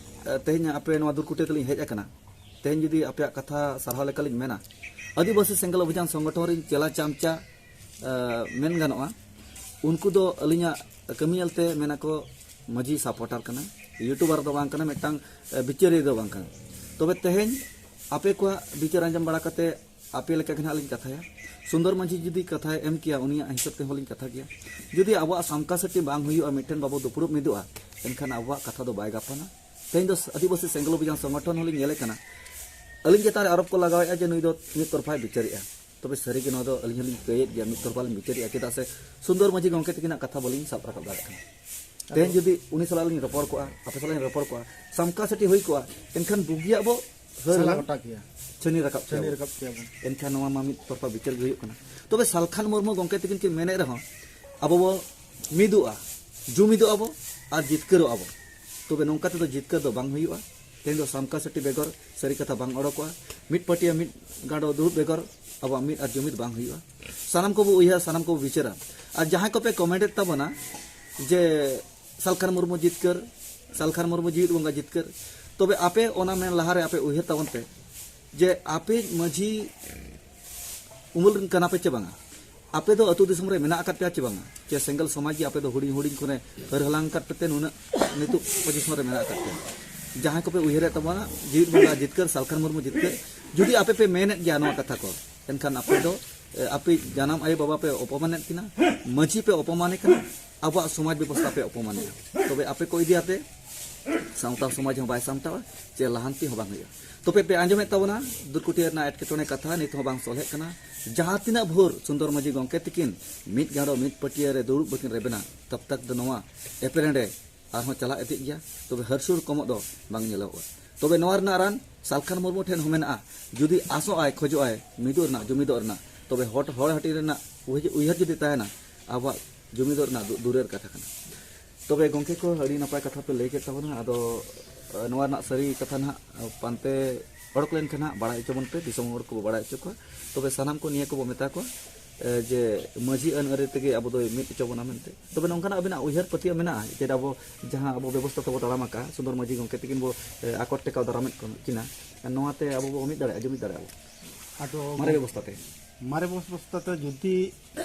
ᱮ, ᱛᱮᱦᱮᱧ ᱟᱯᱮ ᱱᱚᱣᱟ ᱫᱩᱨᱠᱩᱴᱤ ᱛᱮᱞᱤᱧ ᱦᱮᱡ ᱟᱠᱟᱱᱟ᱾ ᱛᱮᱦᱮᱧ ᱡᱩᱫᱤ ᱟᱯᱮᱭᱟᱜ ᱠᱟᱛᱷᱟ ᱥᱟᱨᱦᱟᱣ ᱞᱮᱠᱟᱞᱤᱧ ᱢᱮᱱᱟ, ᱟᱹᱫᱤᱵᱟᱹᱥᱤ ᱥᱮᱸᱜᱮᱞ ᱚᱵᱷᱤᱡᱟᱱ ᱥᱚᱝᱜᱚᱴᱷᱚᱱ ᱨᱤᱱ ᱪᱮᱞᱟ ᱪᱟᱢᱪᱟ, ᱟᱸ, ᱢᱮᱱ ᱜᱟᱱᱚᱜᱼᱟ, ᱩᱱᱠᱩ ᱫᱚ ᱟᱹᱞᱤᱧᱟᱜ ᱠᱟᱹᱢᱤ ᱧᱮᱞᱛᱮ ᱢᱮᱱᱟᱠᱚ, ᱢᱟᱹᱡᱷᱤ ᱥᱟᱯᱳᱨᱴᱟᱨ ᱠᱟᱱᱟ, ᱤᱭᱩᱴᱩᱵᱟᱨ ᱫᱚ ᱵᱟᱝ ᱠᱟᱱᱟ, ᱢᱤᱫᱴᱟᱝ, ᱟᱸ, ᱵᱤᱪᱟᱹᱨᱤᱭᱟᱹ ᱫᱚ ᱵᱟᱝ ᱠᱟᱱᱟ᱾ ᱛᱚᱵᱮ ᱛᱮᱦᱮᱧ ᱟᱯᱮ ᱠᱚᱣᱟᱜ ᱵᱤᱪᱟᱹᱨ ᱟᱸᱡᱚᱢ ᱵᱟᱲᱟ ᱠᱟᱛᱮ ᱟᱯᱮ ᱞᱮᱠᱟ ᱜᱮ ᱱᱟᱦᱟᱜ ᱞᱤᱧ ᱠᱟᱛᱷᱟᱭᱟ᱾ ᱥᱩᱱᱫᱚᱨ ᱢᱟᱹᱡᱷᱤ ᱡᱩᱫᱤ ᱠᱟᱛᱷᱟᱭ ᱮᱢ ᱠᱮᱭᱟ, ᱩᱱᱤᱭᱟᱜ ᱦᱤᱥᱟᱹᱵ ᱛᱮᱦᱚᱸ ᱞᱤᱧ ᱠᱟᱛᱷᱟ ᱠᱮᱭᱟ᱾ ᱡᱩᱫᱤ ᱟᱵᱚᱣᱟᱜ ᱥᱟᱢᱠᱟ ᱥᱟᱹᱴᱤ ᱵᱟᱝ ᱦᱩᱭᱩᱜᱼᱟ, ᱢᱤᱫᱴᱷᱮᱱ ᱵᱟᱵᱚ ᱫᱩᱯᱲᱩᱵ ᱢᱤᱫᱚᱜᱼᱟ, ᱮᱱᱠᱷᱟᱱ ᱟᱵᱚᱣᱟᱜ ᱠᱟᱛᱷᱟ ᱫᱚ ᱵᱟᱭ ᱜᱟᱯᱟᱱᱟ᱾ ᱛᱮᱦᱮᱧ ᱫᱚ ᱟᱹᱫᱤᱵᱟᱹᱥᱤ ᱥᱮᱸᱜᱮᱞ ᱚᱵᱷᱤᱡᱟᱱ ᱥᱚᱝᱜᱚᱴᱷᱚᱱ ᱦᱚᱸᱞᱤᱧ ᱧᱮᱞᱮ ᱠᱟᱱᱟ, ᱟᱹᱞᱤᱧ ᱪᱮᱛᱟᱱ ᱨᱮ ᱟᱨᱳᱯ ᱠᱚ ᱞᱟᱜᱟᱣᱮᱫᱼᱟ ᱡᱮ ᱱᱩᱭ ᱫᱚ ᱢᱤᱫ ᱛᱚᱨᱯᱷᱟᱭ ᱵᱤᱪᱟᱹᱨᱮᱜᱼᱟ᱾ ᱛᱚᱵᱮ ᱥᱟᱹᱨᱤᱜᱮ ᱱᱚᱣᱟ ᱫᱚ ᱟᱹᱞᱤᱧ ᱦᱚᱸᱞᱤᱧ ᱠᱟᱹᱭᱮᱫ ᱜᱮᱭᱟ, ᱢᱤᱫ ᱛᱚᱨᱯᱷᱟ ᱞᱤᱧ ᱵᱤᱪᱟᱹᱨᱮᱜᱼᱟ, ᱪᱮᱫᱟᱜ ᱥᱮ ᱥᱩᱱᱫᱚᱨ ᱢᱟᱹᱡᱷᱤ ᱜᱚᱢᱠᱮ ᱛᱟᱹᱠᱤᱱᱟᱜ ᱠᱟᱛᱷᱟ ᱵᱟᱹᱞᱤᱧ ᱥᱟᱵ ᱨᱟᱠᱟᱵ ᱫᱟᱲᱮᱭᱟᱜ ᱠᱟᱱᱟ᱾ ᱛᱮᱦᱮᱧ ᱡᱩᱫᱤ ᱩᱱᱤ ᱥᱟᱞᱟᱜ ᱞᱤᱧ ᱨᱚᱯᱚᱲ ᱠᱚᱜᱼᱟ, ᱟᱯᱮ ᱥᱟᱞᱟᱜ ᱞᱤᱧ ᱨᱚᱯᱚᱲ ᱠᱚᱜᱼᱟ, ᱥᱟᱢᱠᱟ ᱥᱟᱹᱴᱤ ᱦᱩᱭ ᱠᱚᱜᱼᱟ, ᱮᱱᱠᱷᱟᱱ ᱵᱩᱜᱤᱭᱟᱜ ᱵᱚ ᱦᱟᱹᱨ ᱥᱟᱞᱟ ᱦᱟᱹᱨ ᱜᱚᱴᱟ ᱠᱮᱭᱟ᱾ ᱪᱷᱟᱹᱱᱤ ᱨᱟᱠᱟᱵ ᱪᱷᱟᱹᱱᱤ ᱠᱮᱭᱟ ᱵᱚ᱾ ᱨᱟᱠᱟᱵ ᱠᱮᱭᱟ ᱵᱚᱱ᱾ ᱮᱱᱠᱷᱟᱱ ᱱᱚᱣᱟ ᱢᱟ ᱢᱤᱫ ᱛᱚᱨᱯᱷᱟ ᱵᱤᱪᱟᱹᱨ ᱜᱮ ᱦᱩᱭᱩᱜ ᱠᱟᱱᱟ᱾ ᱛᱚᱵᱮ ᱥᱟᱞᱠᱷᱟᱱ ᱢᱩᱨᱢᱩ ᱜᱚᱢᱠᱮ ᱛᱟᱹᱠᱤᱱ ᱠᱤᱱ ᱢᱮᱱᱮᱫ ᱨᱮᱦᱚᱸ, ᱟᱵᱚ ᱵᱚ ᱢᱤᱫᱚᱜᱼᱟ, ᱡᱩᱢᱤᱫᱚᱜᱼᱟ ᱵᱚ ᱟᱨ ᱡᱤᱛᱠᱟᱹᱨᱚᱜᱼᱟ ᱵᱚ᱾ ᱛᱚᱵᱮ ᱱᱚᱝᱠᱟ ᱛᱮᱫᱚ ᱡᱤᱛᱠᱟᱹᱨ ᱫᱚ ᱵᱟᱝ ᱦᱩᱭᱩᱜᱼᱟ᱾ ᱛᱮᱦᱮᱧ ᱫᱚ ᱥᱟᱢᱠᱟ ᱥᱟᱹᱴᱤ ᱵᱮᱜᱚᱨ, ᱥᱟᱹᱨᱤ ᱠᱟᱛᱷᱟ ᱵᱟᱝ ᱚᱰᱚᱠᱚᱜᱼᱟ᱾ ᱢᱤᱫ ᱯᱟᱹᱴᱤᱭᱟᱹ ᱢᱤᱫ ᱜᱟᱸᱰᱚ ᱫᱩᱲᱩᱵ ᱵᱮᱜᱚᱨ ᱟᱵᱚᱣᱟᱜ ᱢᱤᱫ ᱟᱨ ᱡᱩᱢᱤᱫ ᱵᱟᱝ ᱦᱩᱭᱩᱜᱼᱟ᱾ ᱥᱟᱱᱟᱢ ᱠᱚᱵᱚ ᱩᱭᱦᱟᱹᱨᱟ, ᱥᱟᱱᱟᱢ ᱠᱚᱵᱚ ᱵᱤᱪᱟᱹᱨᱟ᱾ ᱟᱨ ᱡᱟᱦᱟᱸᱭ ᱠᱚᱯᱮ ᱠᱚᱢᱮᱱᱴᱮᱫ ᱛᱟᱵᱚᱱᱟ ᱡᱮ ᱥᱟᱞᱠᱷᱟᱱ ᱢᱩᱨᱢᱩ ᱡᱤᱛᱠᱟᱹᱨ, ᱥᱟᱞᱠᱷᱟᱱ ᱢᱩᱨᱢᱩ ᱡᱤᱣᱤᱫ ᱵᱚᱸᱜᱟ ᱡᱤᱛᱠᱟᱹᱨ, ᱛᱚᱵᱮ ᱟᱯᱮ ᱚᱱᱟ ᱢᱮᱱ ᱞᱟᱦᱟᱨᱮ ᱟᱯᱮ ᱩᱭᱦᱟᱹᱨ ᱛᱟᱵᱚᱱ ᱯᱮ ᱡᱮ ᱟᱯᱮ ᱢᱟᱹᱡᱷᱤ ᱩᱢᱩᱞ ᱨᱮᱱ ᱠᱟᱱᱟ ᱯᱮ ᱪᱮ ᱵᱟᱝᱟ? ᱟᱯᱮ ᱫᱚ ᱟᱹᱛᱩ ᱫᱤᱥᱚᱢ ᱨᱮ ᱢᱮᱱᱟᱜ ᱟᱠᱟᱫ ᱯᱮᱭᱟ ᱪᱮ ᱵᱟᱝᱟ? ᱪᱮ ᱥᱮᱸᱜᱮᱞ ᱥᱚᱢᱟᱡᱽ ᱜᱮ ᱟᱯᱮ ᱫᱚ ᱦᱩᱰᱤᱧ ᱦᱩᱰᱤᱧ ᱠᱷᱚᱱᱮ ᱦᱟᱹᱨ ᱦᱟᱞᱟᱝ ᱟᱠᱟᱫ ᱯᱮᱛᱮ ᱱᱩᱱᱟᱹᱜ ᱱᱤᱛᱚᱜ ᱯᱚᱡᱤᱥᱚᱱ ᱨᱮ ᱢᱮᱱᱟᱜ ᱟᱠᱟᱫ ᱯᱮᱭᱟ? ᱡᱟᱦᱟᱸᱭ ᱠᱚᱯᱮ ᱩᱭᱦᱟᱹᱨᱮᱫ ᱛᱟᱵᱚᱱᱟ, ᱡᱤᱣᱤᱫ ᱵᱚᱸᱜᱟ ᱡᱤᱛᱠᱟᱹᱨ, ᱥᱟᱞᱠᱷᱟᱱ ᱢᱩᱨᱢᱩ ᱡᱤᱛᱠᱟᱹᱨ, ᱡᱩᱫᱤ ᱟᱯᱮ ᱯᱮ ᱢᱮᱱᱮᱫ ᱜᱮᱭᱟ ᱱᱚᱣᱟ ᱠᱟᱛᱷᱟ ᱠᱚ, ᱮᱱᱠᱷᱟᱱ ᱟᱯᱮ ᱫᱚ, ᱮ, ᱟᱯᱮ ᱡᱟᱱᱟᱢ ᱟᱭᱳ ᱵᱟᱵᱟ ᱯᱮ ᱚᱯᱚᱢᱟᱱᱮᱫ ᱠᱤᱱᱟ, ᱢᱟᱹᱡᱷᱤ ᱯᱮ ᱚᱯᱚᱢᱟᱱᱮ ᱠᱟᱱᱟ, ᱟᱵᱚᱣᱟᱜ ᱥᱚᱢᱟᱡᱽ ᱵᱮᱵᱚᱥᱛᱷᱟ ᱯᱮ ᱚᱯᱚᱢᱟᱱᱮᱫᱼᱟ᱾ ᱛᱚᱵᱮ ᱟᱯᱮ ᱠᱚ ᱤᱫᱤᱭᱟᱛᱮ ᱥᱟᱶᱛᱟ ᱥᱚᱢᱟᱡᱽ ᱦᱚᱸ ᱵᱟᱭ ᱥᱟᱢᱴᱟᱣᱟ, ᱪᱮ ᱞᱟᱦᱟᱱᱛᱤ ᱦᱚᱸ ᱵᱟᱝ ᱦᱩᱭᱩᱜᱼᱟ᱾ ᱛᱚᱵᱮ ᱯᱮ ᱟᱸᱡᱚᱢᱮᱫ ᱛᱟᱵᱚᱱᱟ, ᱫᱩᱨᱠᱩᱴᱤᱭᱟᱹ ᱨᱮᱱᱟᱜ ᱮᱴᱠᱮᱴᱚᱬᱮ ᱠᱟᱛᱷᱟ ᱱᱤᱛ ᱦᱚᱸ ᱵᱟᱝ ᱥᱚᱞᱦᱮᱜ ᱠᱟᱱᱟ᱾ ᱡᱟᱦᱟᱸ ᱛᱤᱱᱟᱹᱜ ᱵᱷᱳᱨ ᱥᱩᱱᱫᱚᱨ ᱢᱟᱹᱡᱷᱤ ᱜᱚᱢᱠᱮ ᱛᱟᱹᱠᱤᱱ ᱢᱤᱫ ᱜᱟᱸᱰᱚ ᱢᱤᱫ ᱯᱟᱹᱴᱤᱭᱟᱹ ᱨᱮ ᱫᱩᱲᱩᱵ ᱵᱟᱹᱠᱤᱱ ᱨᱮᱵᱮᱱᱟ, ᱛᱟᱵ ᱛᱟᱠ ᱫᱚ ᱱᱚᱣᱟ ᱮᱯᱮᱨᱮᱸᱰᱮ ᱟᱨᱦᱚᱸ ᱪᱟᱞᱟᱜ ᱤᱫᱤᱜ ᱜᱮᱭᱟ᱾ ᱛᱚᱵᱮ ᱦᱟᱹᱨᱥᱩᱲ ᱠᱚᱢᱚᱜ ᱫᱚ ᱵᱟᱝ ᱧᱮᱞᱚᱜᱚᱜᱼᱟ᱾ ᱛᱚᱵᱮ ᱱᱚᱣᱟ ᱨᱮᱱᱟᱜ ᱨᱟᱱ ᱥᱟᱞᱠᱷᱟᱱ ᱢᱩᱨᱢᱩ ᱴᱷᱮᱱ ᱦᱚᱸ ᱢᱮᱱᱟᱜᱼᱟ᱾ ᱡᱩᱫᱤ ᱟᱥᱚᱜ ᱟᱭ, ᱠᱷᱚᱡᱚᱜ ᱟᱭ ᱢᱤᱫᱚᱜ ᱨᱮᱱᱟᱜ, ᱡᱩᱢᱤᱫᱚᱜ ᱨᱮᱱᱟᱜ, ᱛᱚᱵᱮ ᱦᱚᱲ, ᱦᱚᱲ ᱦᱟᱹᱴᱤᱧ ᱨᱮᱱᱟᱜ ᱩᱭᱦᱟᱹᱨ, ᱩᱭᱦᱟᱹᱨ ᱡᱩᱫᱤ ᱛᱟᱦᱮᱱᱟ, ᱟᱵᱚᱣᱟᱜ ᱡᱩᱢᱤᱫᱚᱜ ᱨᱮᱱᱟᱜ ᱫᱩ-, ᱫᱩᱨᱮᱨ ᱠᱟᱛᱷᱟ ᱠᱟᱱᱟ᱾ ᱛᱚᱵᱮ ᱜᱚᱢᱠᱮ ᱠᱚ, ᱟᱹᱰᱤ ᱱᱟᱯᱟᱭ ᱠᱟᱛᱷᱟ ᱯᱮ ᱞᱟᱹᱭ ᱠᱮᱫ ᱛᱟᱵᱚᱱᱟ᱾ ᱟᱫᱚ, ᱟᱸ, ᱱᱚᱣᱟ ᱨᱮᱱᱟᱜ ᱥᱟᱹᱨᱤ ᱠᱟᱛᱷᱟ ᱱᱟᱦᱟᱜ, ᱟᱸ, ᱯᱟᱱᱛᱮ ᱚᱰᱚᱠ ᱞᱮᱱᱠᱷᱟᱱ ᱱᱟᱦᱟᱜ ᱵᱟᱲᱟᱭ ᱦᱚᱪᱚ ᱵᱚᱱ ᱯᱮ, ᱫᱤᱥᱚᱢ ᱦᱚᱲ ᱠᱚᱵᱚ ᱵᱟᱲᱟᱭ ᱦᱚᱪᱚ ᱠᱚᱣᱟ᱾ ᱛᱚᱵᱮ ᱥᱟᱱᱟᱢ ᱠᱚ ᱱᱤᱭᱟᱹ ᱠᱚᱵᱚ ᱢᱮᱛᱟ ᱠᱚᱣᱟ, ᱮ, ᱡᱮ ᱢᱟᱹᱡᱷᱤ ᱟᱹᱱ ᱟᱹᱨᱤ ᱛᱮᱜᱮ ᱟᱵᱚ ᱫᱚᱭ ᱢᱤᱫ ᱦᱚᱪᱚ ᱵᱚᱱᱟ ᱢᱮᱱᱛᱮ᱾ ᱛᱚᱵᱮ ᱱᱚᱝᱠᱟᱱᱟᱜ ᱟᱵᱤᱱᱟᱜ ᱩᱭᱦᱟᱹᱨ ᱯᱟᱹᱛᱭᱟᱹᱣ ᱢᱮᱱᱟᱜᱼᱟ ᱡᱮ ᱟᱵᱚ ᱡᱟᱦᱟᱸ ᱟᱵᱚ ᱵᱮᱵᱚᱥᱛᱷᱟ ᱛᱮᱵᱚ ᱛᱟᱲᱟᱢ ᱟᱠᱟᱫᱼᱟ, ᱥᱩᱱᱫᱚᱨ ᱢᱟᱹᱡᱷᱤ ᱜᱚᱢᱠᱮ ᱛᱤᱠᱤᱱ ᱵᱚ, ᱮ, ᱟᱠᱚᱴ ᱴᱮᱠᱟᱣ ᱫᱟᱨᱟᱢᱮᱫ ᱠᱚ-, ᱠᱤᱱᱟ, ᱱᱚᱣᱟᱛᱮ ᱟᱵᱚ ᱵᱚ ᱢᱤᱫ ᱫᱟᱲᱮᱭᱟᱜᱼᱟ, ᱡᱩᱢᱤᱫ ᱫᱟᱲᱮᱭᱟᱜᱼᱟ ᱵᱚ? ᱟᱫᱚ ᱢᱟᱨᱮ ᱵᱮᱵᱚᱥᱛᱷᱟ ᱛᱮ᱾ ᱢᱟᱨᱮ ᱵᱮᱵᱚᱥᱛᱷᱟ ᱛᱮ ᱡᱩᱫᱤ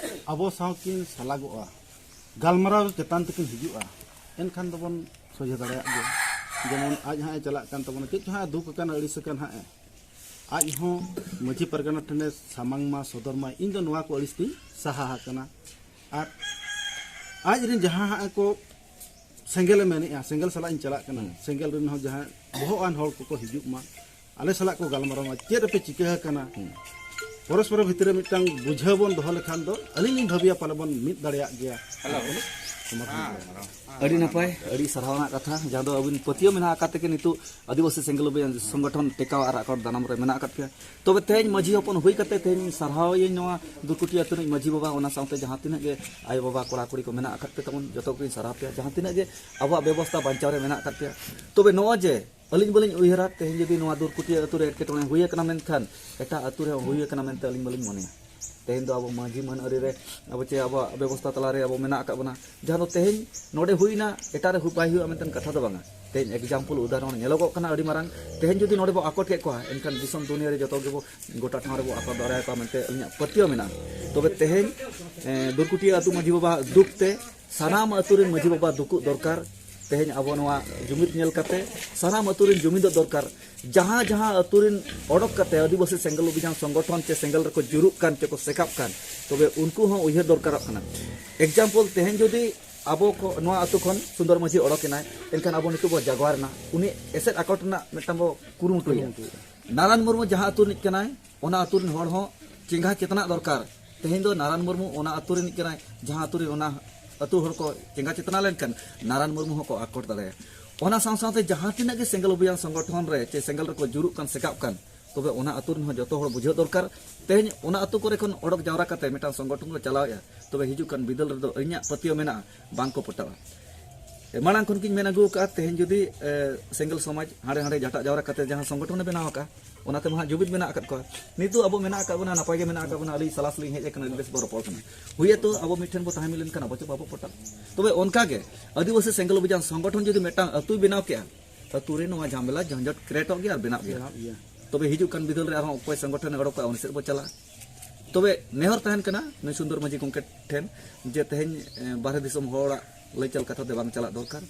ᱟᱵᱚ ᱥᱟᱶ ᱠᱤᱱ ᱥᱟᱞᱟᱜᱚᱜᱼᱟ, ᱜᱟᱞᱢᱟᱨᱟᱣ ᱪᱮᱛᱟᱱ ᱛᱮᱠᱤᱱ ᱦᱤᱡᱩᱜᱼᱟ, ᱮᱱᱠᱷᱟᱱ ᱫᱚᱵᱚᱱ ᱥᱚᱡᱷᱮ ᱫᱟᱲᱮᱭᱟᱜ ᱜᱮᱭᱟ᱾ ᱡᱮᱢᱚᱱ ᱟᱡ ᱦᱟᱸᱜ ᱮ ᱪᱟᱞᱟᱜ ᱠᱟᱱ ᱛᱟᱵᱚᱱᱟ, ᱪᱮᱫ ᱪᱚ ᱦᱟᱸᱜ ᱮ ᱫᱩᱠ ᱟᱠᱟᱱᱟ, ᱟᱹᱲᱤᱥ ᱟᱠᱟᱱ ᱦᱟᱸᱜ ᱮ, ᱟᱡ ᱦᱚᱸ ᱢᱟᱹᱡᱷᱤ ᱯᱟᱨᱜᱟᱱᱟ ᱴᱷᱮᱱᱮ ᱥᱟᱢᱟᱝ ᱢᱟ, ᱥᱚᱫᱚᱨ ᱢᱟ, ᱤᱧ ᱫᱚ ᱱᱚᱣᱟ ᱠᱚ ᱟᱹᱲᱤᱥ ᱛᱤᱧ ᱥᱟᱦᱟ ᱟᱠᱟᱱᱟ᱾ ᱟᱨ ᱟᱡ ᱨᱮᱱ ᱡᱟᱦᱟᱸ ᱦᱟᱸᱜ ᱠᱚ ᱥᱮᱸᱜᱮᱞᱮ ᱢᱮᱱᱮᱜᱼᱟ, ᱥᱮᱸᱜᱮᱞ ᱥᱟᱞᱟᱜ ᱤᱧ ᱪᱟᱞᱟᱜ ᱠᱟᱱᱟ, ᱦᱩᱸ᱾ ᱥᱮᱸᱜᱮᱞ ᱨᱮᱱ ᱦᱚᱸ ᱡᱟᱦᱟᱸ ᱵᱚᱦᱚᱜ ᱟᱱ ᱦᱚᱲ ᱠᱚᱠᱚ ᱦᱤᱡᱩᱜ ᱢᱟ, ᱟᱞᱮ ᱥᱟᱞᱟᱜ ᱠᱚ ᱜᱟᱞᱢᱟᱨᱟᱣ ᱢᱟ, ᱪᱮᱫ ᱨᱮᱯᱮ ᱪᱤᱠᱟᱹ ᱟᱠᱟᱱᱟ? ᱦᱩᱸ᱾ ᱯᱚᱨᱚᱥᱯᱚᱨ ᱵᱷᱤᱛᱨᱤ ᱨᱮ ᱢᱤᱫᱴᱟᱝ ᱵᱩᱡᱷᱟᱹᱣ ᱵᱚᱱ ᱫᱚᱦᱚ ᱞᱮᱠᱷᱟᱱ ᱫᱚ ᱟᱹᱞᱤᱧ ᱞᱤᱧ ᱵᱷᱟᱹᱵᱤᱭᱟ ᱯᱟᱞᱮ ᱵᱚᱱ ᱢᱤᱫ ᱫᱟᱲᱮᱭᱟᱜ ᱜᱮᱭᱟ᱾ ᱦᱮᱞᱳ᱾ ᱥᱚᱢᱟᱫᱷᱟᱱ ᱦᱮᱸ, ᱫᱟᱲᱮᱭᱟᱜᱼᱟ᱾ ᱦᱮᱸ᱾ ᱟᱹᱰᱤ ᱱᱟᱯᱟᱭ, ᱟᱹᱰᱤ ᱥᱟᱨᱦᱟᱣ ᱨᱮᱱᱟᱜ ᱠᱟᱛᱷᱟ, ᱡᱟᱦᱟᱸ ᱫᱚ ᱟᱹᱵᱤᱱ ᱯᱟᱹᱛᱭᱟᱹᱣ ᱢᱮᱱᱟᱜ ᱟᱠᱟᱫ ᱛᱮᱜᱮ ᱱᱤᱛᱚᱜ ᱟᱹᱫᱤᱵᱟᱹᱥᱤ ᱥᱮᱸᱜᱮᱞ ᱚᱵᱷᱤᱭᱟᱱ ᱥᱚᱝᱜᱚᱴᱷᱚᱱ ᱴᱮᱠᱟᱣ ᱟᱨ ᱟᱠᱚᱴ ᱫᱟᱨᱟᱢ ᱨᱮ ᱢᱮᱱᱟᱜ ᱟᱠᱟᱫ ᱯᱮᱭᱟ᱾ ᱛᱚᱵᱮ ᱛᱮᱦᱮᱧ ᱢᱟᱹᱡᱷᱤ ᱦᱚᱯᱚᱱ ᱦᱩᱭ ᱠᱟᱛᱮ ᱛᱮᱦᱮᱧ ᱥᱟᱨᱦᱟᱣ ᱤᱭᱟᱹᱧ ᱱᱚᱣᱟ ᱫᱩᱨᱠᱩᱴᱤ ᱟᱹᱛᱩ ᱨᱤᱱᱤᱡ ᱢᱟᱹᱡᱷᱤ ᱵᱟᱵᱟ, ᱚᱱᱟ ᱥᱟᱶᱛᱮ ᱡᱟᱦᱟᱸ ᱛᱤᱱᱟᱹᱜ ᱜᱮ ᱟᱭᱳ ᱵᱟᱵᱟ, ᱠᱚᱲᱟ ᱠᱩᱲᱤ ᱠᱚ ᱢᱮᱱᱟᱜ ᱟᱠᱟᱫ ᱯᱮ ᱛᱟᱵᱚᱱ, ᱡᱚᱛᱚ ᱠᱚᱧ ᱥᱟᱨᱦᱟᱣ ᱯᱮᱭᱟ, ᱡᱟᱦᱟᱸ ᱛᱤᱱᱟᱹᱜ ᱜᱮ ᱟᱵᱚᱣᱟᱜ ᱵᱮᱵᱚᱥᱛᱷᱟ ᱵᱟᱧᱪᱟᱣ ᱨᱮ ᱢᱮᱱᱟᱜ ᱟᱠᱟᱫ ᱯᱮᱭᱟ᱾ ᱛᱚᱵᱮ ᱱᱚᱜᱼᱚᱭ ᱡᱮ ᱟᱹᱞᱤᱧ ᱵᱟᱹᱞᱤᱧ ᱩᱭᱦᱟᱹᱨᱟ, ᱛᱮᱦᱮᱧ ᱡᱩᱫᱤ ᱱᱚᱣᱟ ᱫᱩᱨᱠᱩᱴᱤᱭᱟᱹ ᱟᱹᱛᱩ ᱨᱮ ᱮᱴᱠᱮᱴᱚᱬᱮ ᱦᱩᱭ ᱟᱠᱟᱱᱟ ᱢᱮᱱᱠᱷᱟᱱ ᱮᱴᱟᱜ ᱟᱹᱛᱩ ᱨᱮᱦᱚᱸ ᱦᱩᱭ ᱟᱠᱟᱱᱟ ᱢᱮᱱᱛᱮ ᱟᱹᱞᱤᱧ ᱵᱟᱹᱞᱤᱧ ᱢᱚᱱᱮᱭᱟ᱾ ᱛᱮᱦᱮᱧ ᱫᱚ ᱟᱵᱚ ᱢᱟᱹᱡᱷᱤ ᱢᱟᱹᱱ ᱟᱹᱨᱤ ᱨᱮ ᱟᱵᱚ ᱪᱮ ᱟᱵᱚᱣᱟᱜ ᱵᱮᱵᱚᱥᱛᱷᱟ ᱛᱟᱞᱟ ᱨᱮ ᱟᱵᱚ ᱢᱮᱱᱟᱜ ᱟᱠᱟᱫ ᱵᱚᱱᱟ, ᱡᱟᱦᱟᱸ ᱫᱚ ᱛᱮᱦᱮᱧ ᱱᱚᱰᱮ ᱦᱩᱭᱱᱟ, ᱮᱴᱟᱜ ᱨᱮ ᱦᱩ-, ᱵᱟᱭ ᱦᱩᱭᱩᱜᱼᱟ ᱢᱮᱱᱛᱮ ᱠᱟᱛᱷᱟ ᱫᱚ ᱵᱟᱝᱟ᱾ ᱛᱮᱦᱮᱧ example, ᱩᱫᱟᱦᱚᱨᱚᱱ ᱧᱮᱞᱚᱜᱚᱜ ᱠᱟᱱᱟ ᱟᱹᱰᱤ ᱢᱟᱨᱟᱝ᱾ ᱛᱮᱦᱮᱧ ᱡᱩᱫᱤ ᱱᱚᱰᱮ ᱵᱚ ᱟᱠᱚᱴ ᱠᱮᱫ ᱠᱚᱣᱟ, ᱮᱱᱠᱷᱟᱱ ᱫᱤᱥᱚᱢ ᱫᱩᱱᱤᱭᱟᱹ ᱨᱮ ᱡᱚᱛᱚ ᱜᱮᱵᱚ ᱜᱚᱴᱟ ᱴᱷᱟᱶ ᱨᱮᱵᱚ ᱟᱠᱚᱴ ᱫᱟᱲᱮᱭᱟᱠᱚᱣᱟ ᱢᱮᱱᱛᱮ ᱟᱹᱞᱤᱧᱟᱜ ᱯᱟᱹᱛᱭᱟᱹᱣ ᱢᱮᱱᱟᱜᱼᱟ᱾ ᱛᱚᱵᱮ ᱛᱮᱦᱮᱧ, ᱮ, ᱫᱩᱨᱠᱩᱴᱤᱭᱟᱹ ᱟᱹᱛᱩ ᱢᱟᱹᱡᱷᱤ ᱵᱟᱵᱟ ᱫᱩᱠ ᱛᱮ ᱥᱟᱱᱟᱢ ᱟᱹᱛᱩ ᱨᱮᱱ ᱢᱟᱹᱡᱷᱤ ᱵᱟᱵᱟ ᱫᱩᱠᱩᱜ ᱫᱚᱨᱠᱟᱨ᱾ ᱛᱮᱦᱮᱧ ᱟᱵᱚ ᱱᱚᱣᱟ ᱡᱩᱢᱤᱫ ᱧᱮᱞ ᱠᱟᱛᱮ ᱥᱟᱱᱟᱢ ᱟᱹᱛᱩ ᱨᱮᱱ ᱡᱩᱢᱤᱫᱚᱜ ᱫᱚᱨᱠᱟᱨ᱾ ᱡᱟᱦᱟᱸ ᱡᱟᱦᱟᱸ ᱟᱹᱛᱩ ᱨᱮᱱ ᱚᱰᱚᱠ ᱠᱟᱛᱮ ᱟᱹᱫᱤᱵᱟᱹᱥᱤ ᱥᱮᱸᱜᱮᱞ ᱚᱵᱷᱤᱡᱟᱱ ᱥᱚᱝᱜᱚᱴᱷᱚᱱ ᱪᱮ ᱥᱮᱸᱜᱮᱞ ᱨᱮᱠᱚ ᱡᱩᱨᱩᱜ ᱠᱟᱱ ᱪᱮ ᱠᱚ ᱥᱮᱠᱟᱵ ᱠᱟᱱ, ᱛᱚᱵᱮ ᱩᱱᱠᱩ ᱦᱚᱸ ᱩᱭᱦᱟᱹᱨ ᱫᱚᱨᱠᱟᱨᱚᱜ ᱠᱟᱱᱟ᱾ Example, ᱛᱮᱦᱮᱧ ᱡᱩᱫᱤ ᱟᱵᱚ ᱠᱚ, ᱱᱚᱣᱟ ᱟᱹᱛᱩ ᱠᱷᱚᱱ ᱥᱩᱱᱫᱚᱨ ᱢᱟᱹᱡᱷᱤ ᱚᱰᱚᱠ ᱮᱱᱟᱭ, ᱮᱱᱠᱷᱟᱱ ᱟᱵᱚ ᱱᱤᱛᱚᱜ ᱵᱚ ᱡᱟᱜᱣᱟᱨ ᱮᱱᱟ, ᱩᱱᱤ ᱮᱥᱮᱫ ᱟᱠᱚᱴ ᱨᱮᱱᱟᱜ ᱢᱤᱫᱴᱟᱝ ᱵᱚ ᱠᱩᱨᱩᱢᱩᱴᱩᱭᱟ᱾ ᱠᱩᱨᱩᱢᱩᱴᱩᱭᱟ᱾ ᱱᱟᱨᱟᱭᱚᱱ ᱢᱩᱨᱢᱩ ᱡᱟᱦᱟᱸ ᱟᱹᱛᱩ ᱨᱤᱱᱤᱡ ᱠᱟᱱᱟᱭ, ᱚᱱᱟ ᱟᱹᱛᱩ ᱨᱮᱱ ᱦᱚᱲ ᱦᱚᱸ ᱪᱮᱸᱜᱷᱟ ᱪᱮᱛᱱᱟᱜ ᱫᱚᱨᱠᱟᱨ᱾ ᱛᱮᱦᱮᱧ ᱫᱚ ᱱᱟᱨᱟᱭᱚᱱ ᱢᱩᱨᱢᱩ ᱚᱱᱟ ᱟᱹᱛᱩ ᱨᱤᱱᱤᱡ ᱠᱟᱱᱟᱭ, ᱡᱟᱦᱟᱸ ᱟᱹᱛᱩ ᱨᱮ ᱚᱱᱟ ᱟᱹᱛᱩ ᱦᱚᱲ ᱠᱚ ᱪᱮᱸᱜᱷᱟ ᱪᱮᱛᱱᱟ ᱞᱮᱱᱠᱷᱟᱱ ᱱᱟᱨᱟᱭᱚᱱ ᱢᱩᱨᱢᱩ ᱦᱚᱸᱠᱚ ᱟᱠᱚᱴ ᱫᱟᱲᱮᱭᱟᱜᱼᱟ᱾ ᱚᱱᱟ ᱥᱟᱶ ᱥᱟᱶᱛᱮ ᱡᱟᱦᱟᱸ ᱛᱤᱱᱟᱹᱜ ᱜᱮ ᱥᱮᱸᱜᱮᱞ ᱚᱵᱷᱤᱭᱟᱱ ᱥᱚᱝᱜᱚᱴᱷᱚᱱ ᱨᱮ ᱪᱮ ᱥᱮᱸᱜᱮᱞ ᱨᱮᱠᱚ ᱡᱩᱨᱩᱜ ᱠᱟᱱ, ᱥᱮᱠᱟᱵ ᱠᱟᱱ, ᱛᱚᱵᱮ ᱚᱱᱟ ᱟᱹᱛᱩ ᱨᱮᱱ ᱦᱚᱸ ᱡᱚᱛᱚ ᱦᱚᱲ ᱵᱩᱡᱷᱟᱹᱣ ᱫᱚᱨᱠᱟᱨ᱾ ᱛᱮᱦᱮᱧ ᱚᱱᱟ ᱟᱹᱛᱩ ᱠᱚᱨᱮ ᱠᱷᱚᱱ ᱚᱰᱚᱠ ᱡᱟᱣᱨᱟ ᱠᱟᱛᱮ ᱢᱤᱫᱴᱟᱝ ᱥᱚᱝᱜᱚᱴᱷᱚᱱ ᱠᱚ ᱪᱟᱞᱟᱣᱮᱫᱼᱟ, ᱛᱚᱵᱮ ᱦᱤᱡᱩᱜ ᱠᱟᱱ ᱵᱤᱫᱟᱹᱞ ᱨᱮᱫᱚ ᱟᱹᱞᱤᱧᱟᱜ ᱯᱟᱹᱛᱭᱟᱹᱣ ᱢᱮᱱᱟᱜᱼᱟ, ᱵᱟᱝ ᱠᱚ ᱯᱚᱴᱟᱜᱼᱟ᱾ ᱮ, ᱢᱟᱲᱟᱝ ᱠᱷᱚᱱ ᱜᱤᱧ ᱢᱮᱱ ᱟᱹᱜᱩ ᱟᱠᱟᱫᱼᱟ, ᱛᱮᱦᱮᱧ ᱡᱩᱫᱤ, ᱮ, ᱥᱮᱸᱜᱮᱞ ᱥᱚᱢᱟᱡᱽ ᱦᱟᱸᱰᱮ ᱦᱟᱸᱰᱮ ᱡᱟᱴᱟᱜ ᱡᱟᱣᱨᱟ ᱠᱟᱛᱮ ᱡᱟᱦᱟᱸ ᱥᱚᱝᱜᱚᱴᱷᱚᱱᱮ ᱵᱮᱱᱟᱣ ᱟᱠᱟᱫᱼᱟ, ᱚᱱᱟ ᱛᱮᱢᱟ ᱦᱟᱸᱜ ᱡᱩᱢᱤᱫ ᱢᱮᱱᱟᱜ ᱟᱠᱟᱫ ᱠᱚᱣᱟ᱾ ᱱᱤᱛᱚᱜ ᱟᱵᱚ ᱢᱮᱱᱟᱜ ᱟᱠᱟᱫ ᱵᱚᱱᱟ, ᱱᱟᱯᱟᱭ ᱜᱮ ᱢᱮᱱᱟᱜ ᱟᱠᱟᱫ ᱵᱚᱱᱟ, ᱟᱹᱞᱤᱧ ᱥᱟᱞᱟᱥ ᱞᱤᱧ ᱦᱮᱡ ᱟᱠᱟᱱᱟ, ᱟᱹᱰᱤ ᱵᱮᱥ ᱵᱚ ᱨᱚᱯᱚᱲ ᱠᱟᱱᱟ᱾ ᱦᱩᱭᱮᱛᱚ ᱟᱵᱚ ᱢᱤᱫ ᱴᱷᱮᱱ ᱵᱚ ᱛᱟᱦᱮᱸ ᱢᱤᱫ ᱞᱮᱱᱠᱷᱟᱱ ᱟᱵᱚ ᱪᱮᱫ ᱵᱟᱵᱚ ᱯᱚᱴᱟᱜ᱾ ᱛᱚᱵᱮ ᱚᱱᱠᱟ ᱜᱮ ᱟᱹᱫᱤᱵᱟᱹᱥᱤ ᱥᱮᱸᱜᱮᱞ ᱚᱵᱷᱤᱡᱟᱱ ᱥᱚᱝᱜᱚᱴᱷᱚᱱ ᱡᱩᱫᱤ ᱢᱤᱫᱴᱟᱝ ᱟᱹᱛᱩᱭ ᱵᱮᱱᱟᱣ ᱠᱮᱜᱼᱟ, ᱟᱹᱛᱩ ᱨᱮ ᱱᱚᱣᱟ ᱡᱷᱟᱢᱮᱞᱟ ᱡᱷᱚᱸᱡᱚᱴ ᱠᱨᱤᱭᱮᱴᱚᱜ ᱜᱮᱭᱟ ᱟᱨ ᱵᱮᱱᱟᱜ ᱜᱮᱭᱟ᱾ ᱵᱮᱱᱟᱜ ᱜᱮᱭᱟ᱾ ᱛᱚᱵᱮ ᱦᱤᱡᱩᱜ ᱠᱟᱱ ᱵᱤᱫᱟᱹᱞ ᱨᱮ ᱟᱨᱦᱚᱸ ᱚᱠᱚᱭ ᱥᱚᱝᱜᱚᱴᱷᱚᱱᱮ ᱚᱰᱚᱠᱟ, ᱩᱱᱤ ᱥᱮᱫ ᱵᱚ ᱪᱟᱞᱟᱜᱼᱟ᱾ ᱛᱚᱵᱮ ᱱᱮᱦᱚᱨ ᱛᱟᱦᱮᱱ ᱠᱟᱱᱟ, ᱱᱩᱭ ᱥᱩᱱᱫᱚᱨ ᱢᱟᱹᱡᱷᱤ ᱜᱚᱢᱠᱮ ᱴᱷᱮᱱ, ᱡᱮ ᱛᱮᱦᱮᱧ, ᱮ, ᱵᱟᱦᱨᱮ ᱫᱤᱥᱚᱢ ᱦᱚᱲᱟᱜ ᱞᱟᱹᱭ ᱪᱟᱞ ᱠᱟᱛᱷᱟ ᱛᱮ ᱵᱟᱝ ᱪᱟᱞᱟᱜ ᱫᱚᱨᱠᱟᱨ᱾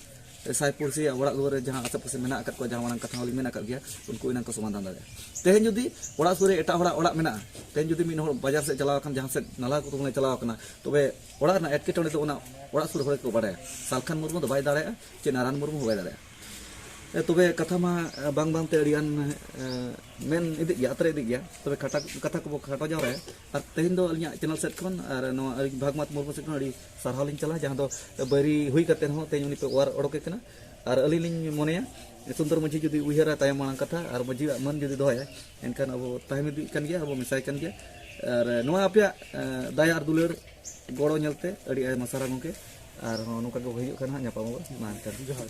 ᱮ, ᱥᱟᱭ ᱯᱩᱲᱥᱤ ᱚᱲᱟᱜ ᱫᱩᱣᱟᱹᱨ ᱨᱮ ᱡᱟᱦᱟᱸ ᱟᱥᱮ ᱯᱟᱥᱮ ᱢᱮᱱᱟᱜ ᱟᱠᱟᱫ ᱠᱚᱣᱟ, ᱡᱟᱦᱟᱸ ᱢᱟᱲᱟᱝ ᱠᱟᱛᱷᱟ ᱦᱚᱸᱞᱤᱧ ᱢᱮᱱ ᱟᱠᱟᱫ ᱜᱮᱭᱟ, ᱩᱱᱠᱩ ᱮᱱᱟᱝ ᱠᱚ ᱥᱚᱢᱟᱫᱷᱟᱱ ᱫᱟᱲᱮᱭᱟᱜᱼᱟ᱾ ᱛᱮᱦᱮᱧ ᱡᱩᱫᱤ ᱚᱲᱟᱜ ᱥᱩᱨ ᱨᱮ ᱮᱴᱟᱜ ᱦᱚᱲᱟᱜ ᱚᱲᱟᱜ ᱢᱮᱱᱟᱜᱼᱟ, ᱛᱮᱦᱮᱧ ᱡᱩᱫᱤ ᱢᱤᱫ ᱦᱚᱲ ᱵᱟᱡᱟᱨ ᱥᱮᱫ ᱪᱟᱞᱟᱣ ᱟᱠᱟᱱ, ᱡᱟᱦᱟᱸ ᱥᱮᱫ ᱱᱟᱞᱦᱟ ᱠᱚ ᱛᱩᱢᱟᱹᱞ ᱪᱟᱞᱟᱣ ᱟᱠᱟᱱᱟ, ᱛᱚᱵᱮ ᱚᱲᱟᱜ ᱨᱮᱱᱟᱜ ᱮᱴᱠᱮᱴᱚᱬᱮ ᱫᱚ ᱚᱱᱟ ᱚᱲᱟᱜ ᱥᱩᱨ ᱦᱚᱲ ᱜᱮᱠᱚ ᱵᱟᱲᱟᱭᱟ᱾ ᱥᱟᱞᱠᱷᱟᱱ ᱢᱩᱨᱢᱩ ᱫᱚ ᱵᱟᱭ ᱫᱟᱲᱮᱭᱟᱜᱼᱟ, ᱪᱮ ᱱᱟᱨᱟᱭᱚᱱ ᱢᱩᱨᱢᱩ ᱦᱚᱸ ᱵᱟᱭ ᱫᱟᱲᱮᱭᱟᱜᱼᱟ᱾ ᱮ, ᱛᱚᱵᱮ ᱠᱟᱛᱷᱟ ᱢᱟ, ᱮ, ᱵᱟᱝ ᱵᱟᱝᱛᱮ ᱟᱹᱰᱤᱜᱟᱱ, ᱮ, ᱢᱮᱱ ᱤᱫᱤᱜ ᱜᱮᱭᱟ, ᱟᱛᱨᱮ ᱤᱫᱤᱜ ᱜᱮᱭᱟ᱾ ᱛᱚᱵᱮ ᱠᱟᱴᱟ-, ᱠᱟᱛᱷᱟ ᱠᱚᱵᱚ ᱠᱷᱟᱴᱚ ᱡᱟᱣᱨᱟᱭᱟ᱾ ᱟᱨ ᱛᱮᱦᱮᱧ ᱫᱚ ᱟᱹᱞᱤᱧᱟᱜ ᱪᱮᱱᱮᱞ ᱥᱮᱫ ᱠᱷᱚᱱ ᱟᱨ ᱱᱚᱣᱟ ᱟᱹᱞᱤᱧ ᱵᱷᱟᱜᱽᱢᱟᱛ ᱢᱩᱨᱢᱩ ᱥᱮᱫ ᱠᱷᱚᱱ ᱟᱹᱰᱤ ᱥᱟᱨᱦᱟᱣ ᱞᱤᱧ ᱪᱟᱞᱟ, ᱡᱟᱦᱟᱸ ᱫᱚ ᱵᱟᱹᱭᱨᱤ ᱦᱩᱭ ᱠᱟᱛᱮ ᱦᱚᱸ ᱛᱮᱦᱮᱧ ᱩᱱᱤ ᱯᱮ ᱚᱣᱟᱨ ᱚᱰᱚᱠᱮ ᱠᱟᱱᱟ᱾ ᱟᱨ ᱟᱹᱞᱤᱧ ᱞᱤᱧ ᱢᱚᱱᱮᱭᱟ, ᱥᱩᱱᱫᱚᱨ ᱢᱟᱹᱡᱷᱤ ᱡᱩᱫᱤ ᱩᱭᱦᱟᱹᱨᱟ ᱛᱟᱭᱚᱢ ᱢᱟᱲᱟᱝ ᱠᱟᱛᱷᱟ ᱟᱨ ᱢᱟᱹᱡᱷᱤᱭᱟᱜ ᱢᱟᱹᱱ ᱡᱩᱫᱤ ᱫᱚᱦᱚᱭᱟ, ᱮᱱᱠᱷᱟᱱ ᱟᱵᱚ ᱛᱟᱦᱮᱸ ᱢᱤᱫᱚᱜ ᱠᱟᱱ ᱜᱮᱭᱟ, ᱟᱵᱚ ᱢᱮᱥᱟᱭ ᱠᱟᱱ ᱜᱮᱭᱟ᱾ ᱟᱨ ᱱᱚᱣᱟ ᱟᱯᱮᱭᱟᱜ, ᱮ, ᱫᱟᱭᱟ ᱟᱨ ᱫᱩᱞᱟᱹᱲ ᱜᱚᱲᱚ ᱧᱮᱞᱛᱮ ᱟᱹᱰᱤ ᱟᱭᱢᱟ ᱥᱟᱨᱦᱟᱣ ᱜᱚᱢᱠᱮ᱾ ᱟᱨᱦᱚᱸ ᱱᱚᱝᱠᱟ ᱜᱮ ᱦᱩᱭᱩᱜ ᱠᱷᱟᱱ ᱦᱟᱸᱜ ᱧᱟᱯᱟᱢ ᱟᱵᱚᱱ᱾ ᱢᱟ ᱮᱱᱠᱷᱟᱱ ᱡᱚᱦᱟᱨ᱾